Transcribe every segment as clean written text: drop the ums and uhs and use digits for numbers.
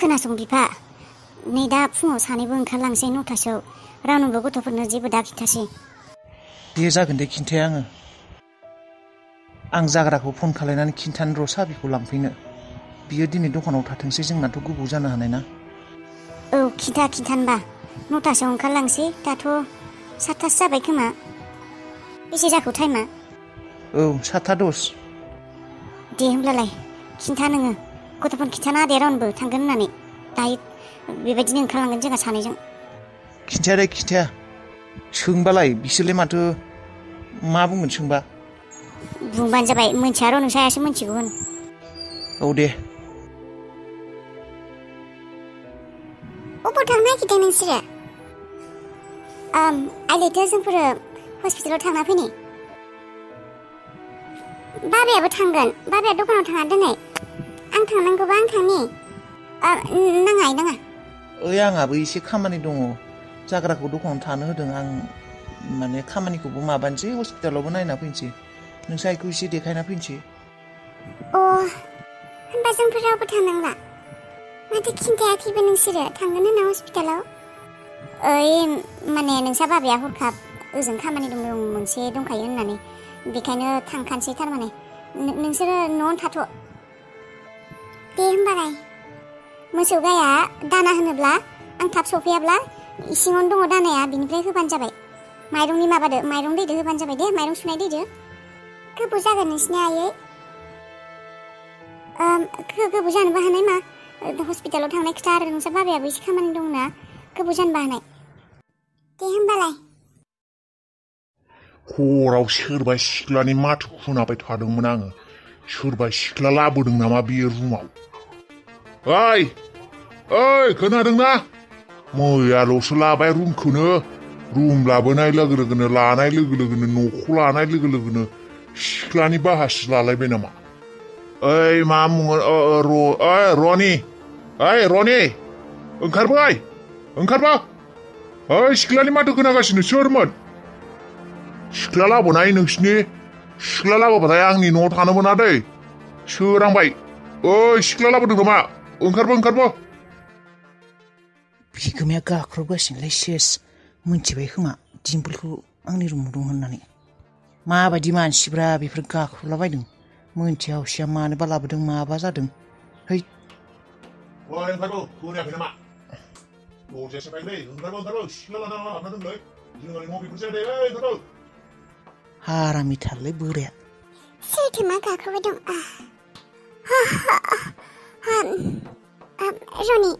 खोनासं बिफा नै दा फुङाव सानैबो ओंखारलांसै 9टासोआव रावनोबो गथ'फोरनो जेबो दा खिन्थासै दे जागोन दे खिन्थाया आं जाग्राखौ फन खालायनानै खिन्थानो र' साबिखौ लांफैनो बियो दिनै दखानाव थाथोंसै जोंनाथ' गोबाव जानो हानाय ना औ खिन्थानोबा 9टासोआव ओंखारलांसै दाथ' 7टासो जाबाय खोमा बेसे जाखो टाइमा औ 7:10 दे होमब्लालाय खिन्था नोङो गथ'फोरनो खिन्थाना दे रावनोबो थांगोन होननानै दायो बेबायदिनो ओंखारलांगोन जोंहा सानैजों खिन्थाया सोंबालाय बिसोरलाय माथो मा बुंगोन सोंबा बुंबानो जाबाय मोनथिया र' नोंसायासो मोनथिगौ होन औ दे अबाव थांनो नागिरदों नोंसोरो आइलेथो जोंफोरो हस्पिटालाव थांना फैनि बाबायाबो थांगोन बाबाया दखानाव थाङा दिनै आं थांनांगौबा आं थांनि नाङा ओइ आंहाबो एसे खामानि दङ जाग्राखौ दखानाव थानो होदों आं माने खामानिखौबो माबानोसै हस्पिटालावबो नायना फैनोसै नोंसा आइखौ एसे देखायना फैनोसै होनबा जोंफोर रावबो थांनांला माथो खिन्थायाखैबो नोंसोरो थांगोन होनना हस्पिटालाव ओइ माने नोंसा बाबाया हरखाब ओजों खामानि दं मोनसे दंखायो होननानै बेखायनो थांखानोसै थारमाने नोंसोरो न'आवनो थाथ' दे होमबालाय मोसौ गाया दाना होनोब्ला आं थाब सफैयाब्ला इसिङावनो दङ दानाया बिनिफ्राय होबानो जाबाय माइरंनि माबादो माइरं दैदो होबानो जाबाय दे माइरं सुनाय दैदो गोबाव जागोन नोंसिनि आयै गोबाव जानोबो हानाय मा हस्पिटालाव थांनाय खोथा आरो नोंसा बाबायाबो एसे खामानि दंना गोबाव जानोबो हानाय दे होमबालाय हराव सोरबा सिख्लानि माथो खोनाबाय थादोंमोन आङो सोरबा सिख्ला लाबोदों नामा बे रुमाव ओइ खोनादोंना मैयाल'सो लाबाय रुमखौनो रुम लाबोनाय लोगो लोगोनो लानाय लोगो लोगोनो न'खौ लानाय लोगो लोगोनो सिख्लानि बाहासो लालायबाय नामा ओइ मा मुङो रनि ओंखारबा ओइ सिख्लानि माथो खोनागासिनो सोरमोन सिख्ला लाबोनाय नोंसिनि सिख्ला लाबोबाथाय आंनि न'आव थानो मोना दै सोरांबाय ओइ सिख्ला लाबोदों नामा ओंखारबो बिगोमाया गाख्रबगासिनोलाय सेस मोनथिबाय खोमा दिम्पोलखौ आंनि रुमाव दं होननानै माबायदि मानसिफ्रा बेफोर गाख्रबलाबायदों मोनथिया हसिया मानोबा लाबोदों माबा जादों है ओंखारबो खोनायाखै नामा दरजायासो बायलै ओंखारबो सिख्ला लाना हाबना दोनलै जोंनि न' बेफोरसो दे ओंखारबो हारामिथारलै बोराया सोरथो मा गाख्रबबाय दं रनि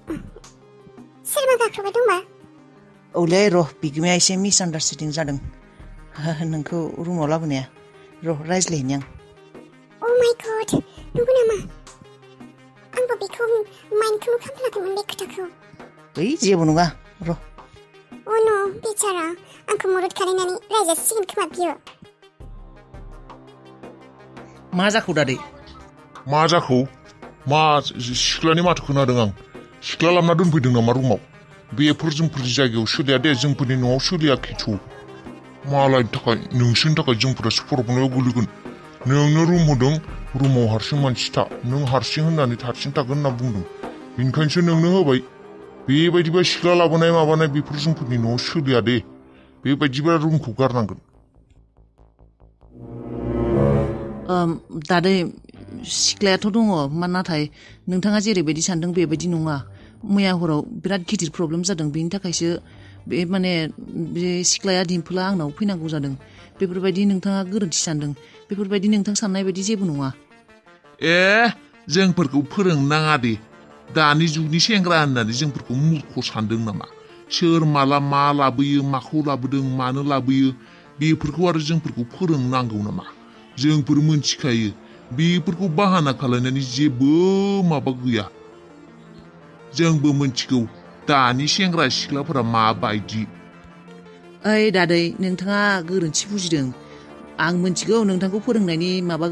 सोरबा गाख्रबबाय दंबा औलै र' बिगोमाया एसे मिसआन्डारस्टेन्डिं जादों नोंखौ रुमाव लाबोनाया र' रायज्लायहैनि आं अ माय गड नंगौ नामा आंबो बेखौ माइन्डखौनो खालामाखैमोन बे खोथाखौ ओइ जेबो नङा र' न' बेचारा आंखौ मदद खालामनानै रायजासिगोन खोमा बियो मा जाखो दादै मा जाखो मा सिख्लानि माथो खोनादों आं सिख्ला लाबोना दोनफैदों नामा रुमाव बेफोर जोंफोरनि जायगायाव सोलिया दे जोंफोरनि न'आव सोलियाखैथ' मालायनि थाखाय नोंसोरनि थाखाय जोंफोरासो प्रब्लेमाव गोलैगोन नोंनो रुम होदों रुमाव हारसिं मानसि था नों हारसिं होननानै हारसिं थागोन होनना बुंदों बेनिखायनोसो नोंनो होबाय बेबायदिबा सिख्ला लाबोनाय माबानाय बेफोर जोंफोरनि न'आव सोलिया दे बेबायदिबा रुमखौ गारनांगोन दादै सिख्लायाथ' दङ नाथाय नोंथाङा जेरैबायदि सानदों बेबायदि नङा मैया हराव बिराद गिदिर प्रब्लेम जादों बेनि थाखायसो बे सिख्लाया दिम्पोला आंनाव फैनांगौ जादों बेफोरबायदि नोंथाङा गोरोन्थि सानदों बेफोरबायदि नोंथां साननाय बायदि जेबो नङा जोंफोरखौ फोरोंनाङा दे दानि जुगनि सेंग्रा होननानै जोंफोरखौ मूर्ख सानदों नामा सोर माला मा लाबोयो माखौ लाबोदों मानो लाबोयो बेफोरखौ आरो जोंफोरखौ फोरोंनांगौ नामा जोंफोर मोनथिखायो बेफोरखौ बाहाना खालायनानै जेबो माबा गैया जोंबो मोनथिगौ दानि सेंग्रा सिख्लाफोरा माबायदि ओइ दादै नोंथाङा गोरोन्थि बुजिदों आं मोनथिगौ नोंथांखौ फोरोंनायनि माबा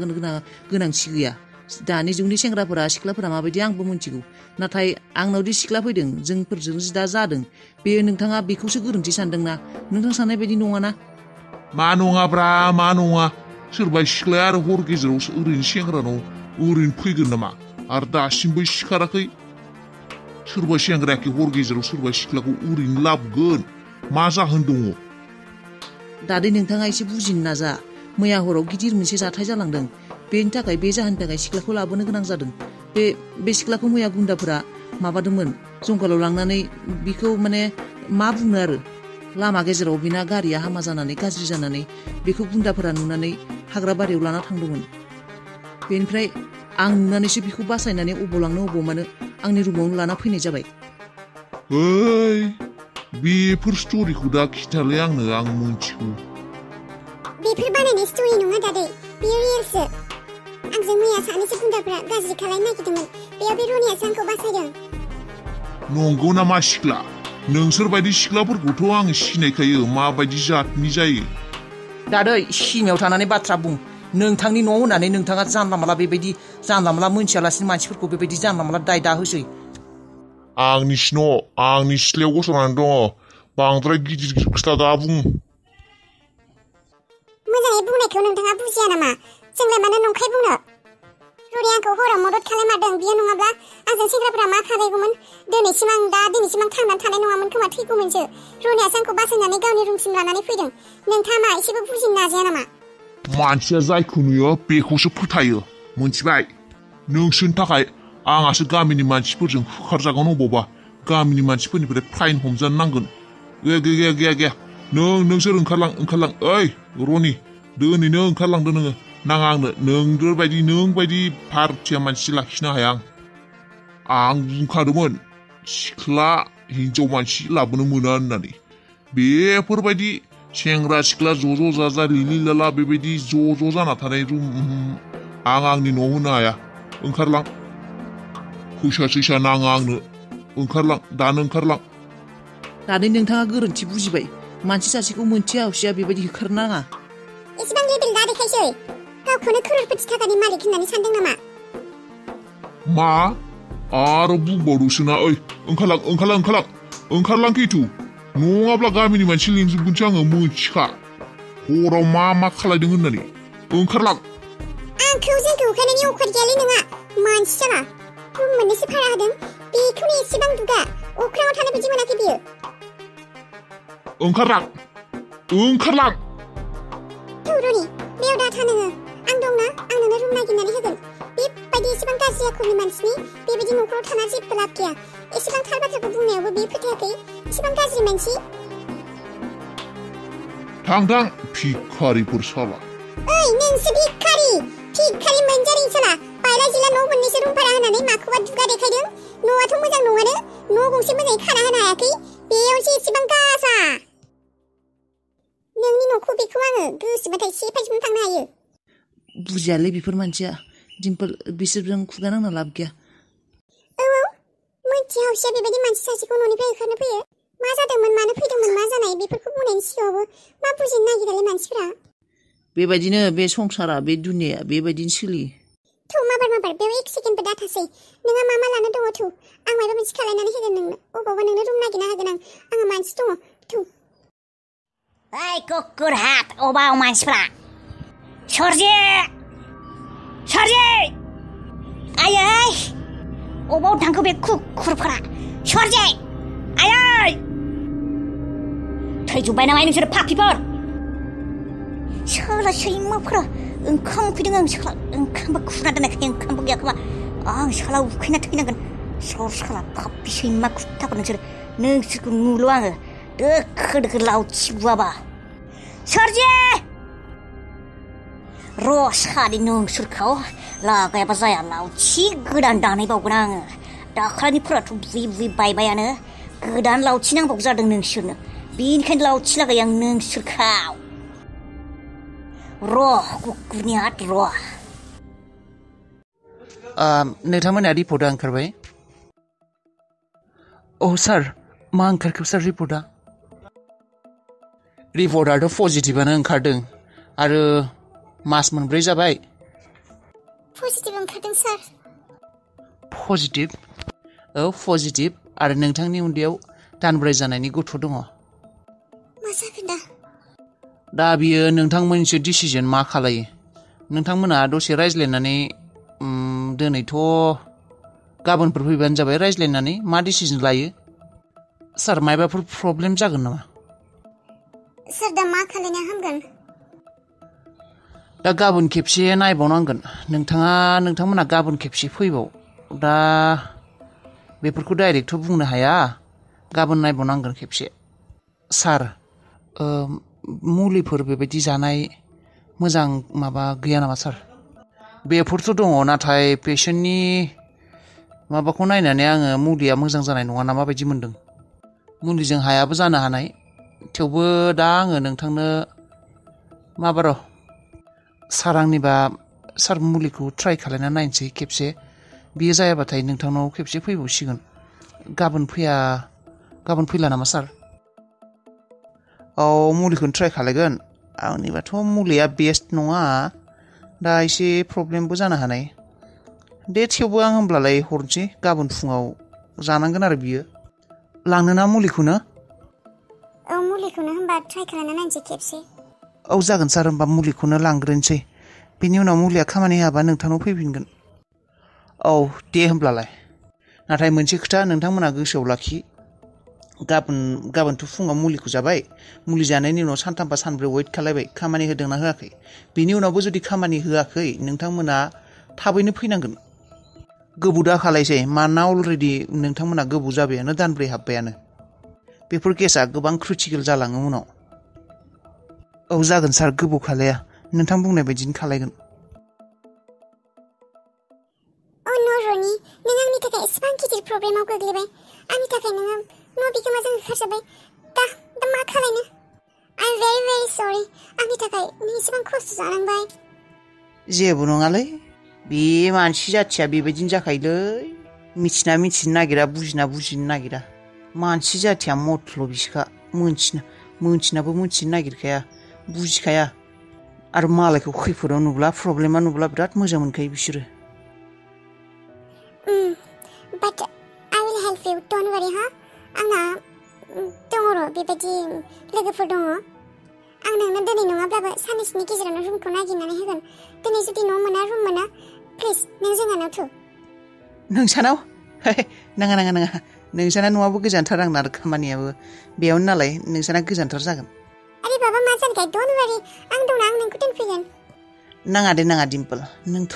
गोनांथि गैया दानि जुगनि सेंग्राफोरा सिख्लाफोरा माबायदि आंबो मोनथिगौ नाथाय आंनावदि सिख्ला फैदों जोंफोरजों दा जादों बेयो नोंथाङा बेखौसो गोरोन्थि सानदोंना नोंथां साननाय बायदि नङाना मा नङाब्रा मा नङा सोरबा सिख्लाया आरो हर गेजेराव ओरैनो सेंग्रानाव ओरैनो फैगोन नामा आरो दासिमबो सिखाराखै सोरबा सेंग्रायाखि हर गेजेराव सोरबा सिख्लाखौ ओरैनो लाबोगोन मा जाहोन दङ दादै नोंथाङा एसे बुजिनो नाजा मैया हराव गिदिर मोनसे जाथाय जालांदों बेनि थाखाय बे जाहोननि थाखाय सिख्लाखौ लाबोनो गोनां जादों बे सिख्लाखौ मैया गुन्दाफोरा माबादोंमोन जंगलाव लांनानै बिखौ माने मा बुंनो आरो लामा गेजेराव बिना गारिया हामा जानानै गाज्रि जानानै बेखौ गुन्दाफोरा नुनानै हाग्रा बारियाव लाना थांदोंमोन बेनिफ्राय आं नुनानैसो बिखौ बासायनानै अबाव लांनो अबाव मानो आंनि रुमावनो लाना फैनाय जाबाय ओइ बेफोर स्ट'रिखौ दा खिथालै आंनो आं मोनथिगौ बेफोर बानायनाय स्ट'रि नङा दादै बेयो रियेलसो आंजों मैया सानैसो गुन्दाफोरा गाज्रि खालामनो नागिरदोंमोन बेयाव बे रनियासो आंखौ बासायदों नंगौ नामा सिख्ला नोंसोर बायदि सिख्लाफोरखौथ' आं सिनायखायो माबायदि जातनि जायो दादै सिमायाव थानानै बाथ्रा बुं नोंथांनि न' होननानै नोंथाङा जानला माला बेबायदि जानला माला मोनथियालासिनो मानसिफोरखौ बेबायदि जानला माला दाय दा होसै आंनि आंनि सिथ्लायाव गसंनानै दङ बांद्राय गिदिर गिदिर खोथा दा बुं मोजाङै बुंनायखौ नोंथाङा बुजिया नामा जोंलाय मानो नंखाय बुंनो ररि आंखौ हराव मदद खालाममारदों बियो नङाब्ला आंजों सेंग्राफोरा मा खालायगौमोन दिनैसिम आं थांनानै थानाय नङामोन खोमा थैगौमोनसो रनियासो आंखौ बासायनानै गावनि रुमसिम लानानै फैदों नोंथाङा मा एसेबो बुजिनो नाजाया नामा मानसिया जायखौ नुयो बेखौसो फोथायो मोनथिबाय नोंसोरनि थाखाय आंहासो गामिनि मानसिफोरजों होखारजागोन अबावबा गामिनि मानसिफोरनिफ्राय फाइन हमजानो नांगोन गैया नोंसोर ओंखारलां ओइ रनि दिनैनो ओंखारलांदो नोङो नाङा आंनो नों बायदि फारथिया मानसि लाखिनो हाया आं बुंखादोंमोन सिख्ला हिनजाव मानसि लाबोनो मोना होननानै बेफोरबायदि सेंग्रा सिख्ला ज' जाजा लिलि लाला बेबायदि ज' जाना थानाय रुम आं आंनि न'आव होनो हाया ओंखारलां फैसा नाङा आंनो दानो ओंखारलां दादै नोंथाङा गोरोन्थि बुजिबाय मानसि सासेखौ मोनथिया हसिया बेबायदि होखारनाङा एसेबां लेबेल दा देखायसै गावखौनो खर'रपति थाखानि मालिक होननानै सानदों नामा मा आरो बुंबावदोंसोना ओइ ओंखारलां खिथु नङाब्ला गामिनि मानसि लिंजोबगोनसो आङो मोनथिखा हराव मा खालायदों होननानै ओंखारलां आंखौ जोंखौ होखारनायनि अखार गैयालै नोंहा मानसि जाबा रुम मोननैसो भारा होदों बेखौनो एसेबां दुगा अख्राङाव थानाय बायदि मोनाखै बियो ओंखारलां थौ रनि बेयाव दा था नोङो आं दंना आं नोंनो रुम नागिरनानै होगोन बेबायदि एसेबां गाज्रि आखलनि मानसिनि बेबायदि न'खराव थाना जेबो लाब गैया एसेबां थार बाथ्राखौ बुंनायावबो बे फोथायाखै एसेबां गाज्रि मानसि थां भिखारिफोर साला ओइ नोंसो भिखारि मोनजारिं साला बायला जिला न' मोननैसो रुम भारा होनानै माखौबा दुगा देखायदों न'आथ' मोजां नङानो न' गंसे मोजाङै खाना होनो हायाखै बेयावसो एसेबां गासा नोंनि न'खौ बेखौ आङो गोसोबाथाय सेफायजोबनो थांनो हायो बुजियालै बेफोर मानसिया दिम्पोल बिसोरजों खुगा नांना लाब गैया औ मोनथिया हसिया बेबायदि मानसि सासेखौ न'निफ्राय होखारनो फैयो मा जादोंमोन मानो फैदोंमोन मा जानाय बेफोरखौ बुंनायनि सिगाङावबो मा बुजिनो नागिरालै मानसिफोरा बेबायदिनो बे संसारा बे दुनियाया बेबायदिनो सोलियो थौ माबार बेयाव एक सेकेन्डबो दाथासै नोंहा मा लानो दङ थौ आं माबा मोनसे खालायनानै होगोन नोंनो अबावबा नोंनो रुम नागिरना होगोन आङो मानसि दङ थौ ओइ कुकुर हात अबाव मानसिफ्रा सरजे आयै अबाव थांखो बे कुकुरफोरा सरजे आयै थैजोब्बाय नामा नोंसोर पापिफोर साला सैमाफोरा ओंखाम उखैदों आं साला ओंखामबो खुरना दोनाखै ओंखामबो गैया खोमा आं साला उखैना थैनांगोन साला पापि सैमा कुत्ताफोर नोंसोरखौ नुल' आङो दोखो लावथि बुआबा सरजे र' सारि नोंसोरखौ लागायाबा जाया लावथि गोदान दानायबावगोन आङो दाखालिनिफोराथ' बुयै बायबायानो गोदान लावथि नांबावगौ जादों नोंसोरनो बेनिखायनो लावथि लागाय आं नोंसोरखौ र' कुकुरनि हात र' नोंथांमोना रिपर्टआ ओंखारबाय सार मा ओंखारखो सार रिपर्टआथ' पजिटिभआनो ओंखारदों आरो मास मोनब्रै जाबाय पजिटिभ ओंखारदों सार पजिटिभ आरो नोंथांनि उन्दैयाव दानब्रै जानायनि गथ' दङ मा जागोन दा बियो नोंथांमोननिसो डिसिजन मा खालायो नोंथांमोना दसे रायज्लायनानै दिनैथ' गाबोनफोर फैबानो जाबाय रायज्लायनानै मा डिसिजन लायो सार मायबाफोर प्रब्लेम जागोन नामा सार दा मा खालायना हामगोन दा गाबोन खेबसे नायबावनांगोन नोंथांमोना गाबोन खेबसे फैबाव दा बेफोरखौ डाइरेक्टथ' बुंनो हाया गाबोन नायबावनांगोन खेबसे सार मुलिफोर बेबायदि जानाय मोजां माबा गैया नामा सार बेफोरथ' दङ नाथाय पेशेन्टनि माबाखौ नायनानै आङो मुलिया मोजां जानाय नङा ना माबायदि मोनदों मुलिजों हायाबो जानो हानाय थेवबो दा आङो नोंथांनो माबा र' सार आंनिबा सार मुलिखौ ट्राइ खालायना नायनोसै खेबसे बियो जायाबाथाय नोंथांनाव खेबसे फैबावसिगोन गाबोन फैला नामा सार औ मुलिखौनो ट्राइ खालायगोन आंनिबाथ' मुलिया बेस्ट नङा दा एसे प्रब्लेमबो जानो हानाय दे थेवबो आं होमब्लालाय हरनोसै गाबोन फुङाव जानांगोन आरो बियो लांनोना मुलिखौनो मुलिखौनो होनबा ट्राइ खालायना नायनोसै खेबसे औ जागोन सार होमबा मुलिखौनो लांग्रोनोसै बेनि उनाव मुलिया खामानि होआबा नोंथांनाव फैफिनगोन औ दे होमब्लालाय नाथाय मोनसे खोथा नोंथांमोना गोसोआव लाखि गाबोनथ' फुङाव मुलिखौ जाबाय मुलि जानायनि उनाव सानथामबा सानब्रै वेट खालायबाय खामानि होदोंना होआखै बेनि उनावबो जुदि खामानि होआखै नोंथांमोना थाबैनो फैनांगोन गोबाव दा खालायसै मानोना अलरेडि नोंथांमोना गोबाव जाबायानो दानब्रै हाबबायानो बेफोर केसा गोबां क्रिटिकेल जालाङो उनाव औ जागोन सार गोबाव खालाया नोंथां बुंनाय बायदिनो खालायगोन रनि नों आंनि थाखाय एसेबां गिदिर प्रब्लेमाव गोग्लैबाय आंनि थाखाय नोङो न' बिगोमाजों होखारजाबाय दा मा खालायनो आइ एम भेरि भेरि सरि आंनि थाखाय नों एसेबां खस्थ' जानांबाय जेबो नङालै बे मानसि जाथिया बेबायदिनो जाखायोलै मिथिना मिथिनो नागिरा बुजिना बुजिनो नागिरा मानसि जाथिया मतलबिसोखा मोनथिनाबो मोनथिनो नागिरखाया बुजिखाया आरो मालायखौ खैफोदाव नुब्ला प्रब्लेमा नुब्ला बिराद मोजां मोनखायो बिसोरो but I will help you don't worry ha आंना दङ र' बेबायदि लोगोफोर दङ आं नोंनो दिनै नङाब्लाबो साननैसोनि गेजेरावनो रुमखौ नागिरनानै होगोन दिनै जुदि न' मोना रुम मोना प्लिज नों जोंहानाव थु नोंसानाव नाङा नोंसाना न'आबो गोजानथार आंना आरो खामानियाबो बेयावनो नालाय नोंसाना गोजानथार जागोन आरे बाबा मा जानखाय don't worry आं दंना आं नोंखौ दोनफैगोन नाङा डिम्पल नोंथ'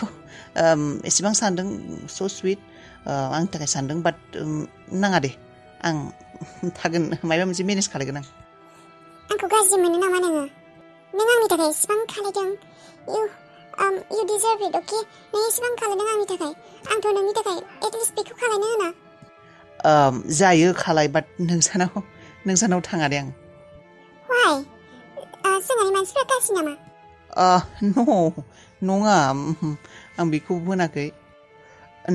एसेबां सानदों स' सुइट आंनि थाखाय सानदों बाट नाङा दे आं थागोन माबा मोनसे मेनेज खालायगोन आं आंखौ गाज्रि मोनो नामा नोङो नों आंनि थाखाय एसेबां खालायदों you deserve it okay नों एसेबां खालायदों आंनि थाखाय आंथ' नोंनि थाखाय एटलिस्ट बेखौ खालायनो होना जायो खालाय बाट नोंसानाव थाङा दे आं why जोंहानि मानसिफ्रा गाज्रि नामा नङा आं बेखौ होनाखै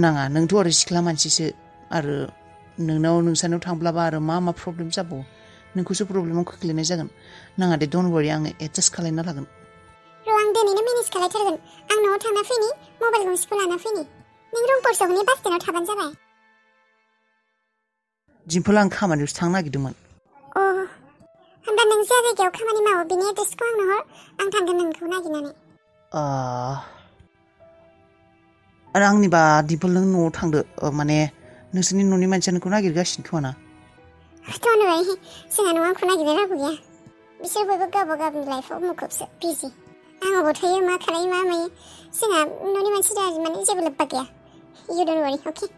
नाङा नोंथ' आरो सिख्ला मानसिसो आरो नोंसानाव थांब्लाबा आरो मा प्रब्लेम जाबावो नोंखौसो प्रब्लेमाव खोख्लैनाय जागोन नाङा दे डन्ट वरि आङो एडजास्ट खालायना लागोन र' आं दिनैनो मेनेज खालायथारगोन आं न'आव थांना फैनि मबाइल गंसेखौ लाना फैनि नों रुमफोर सहैनो बास स्टेन्डआव थाबानो जाबाय दिम्पल आं खामानियावसो थांनो नागिरदोंमोन होनबा नों जे जायगायाव खामानि मावो बिनि एड्रेसखौ आंनो हर आं थांगोन नोंखौ नागिरनानै आरो आंनिबा दिम्पल नों न'आव थांदो माने नोंसोरनि न'नि मानसिया नोंखौ नागिरगासिनो खोमा ना don't worry जोंहा न'आव आंखौ नागिरनो रावबो गैया बिसोर बयबो गावबा गावनि लाइफआव मुखुबसो बिजि आं अबाव थायो मा खालायो मा मायो जोंहा न'नि मानसिजों माने जेबो लोब्बा गैया you don't worry okay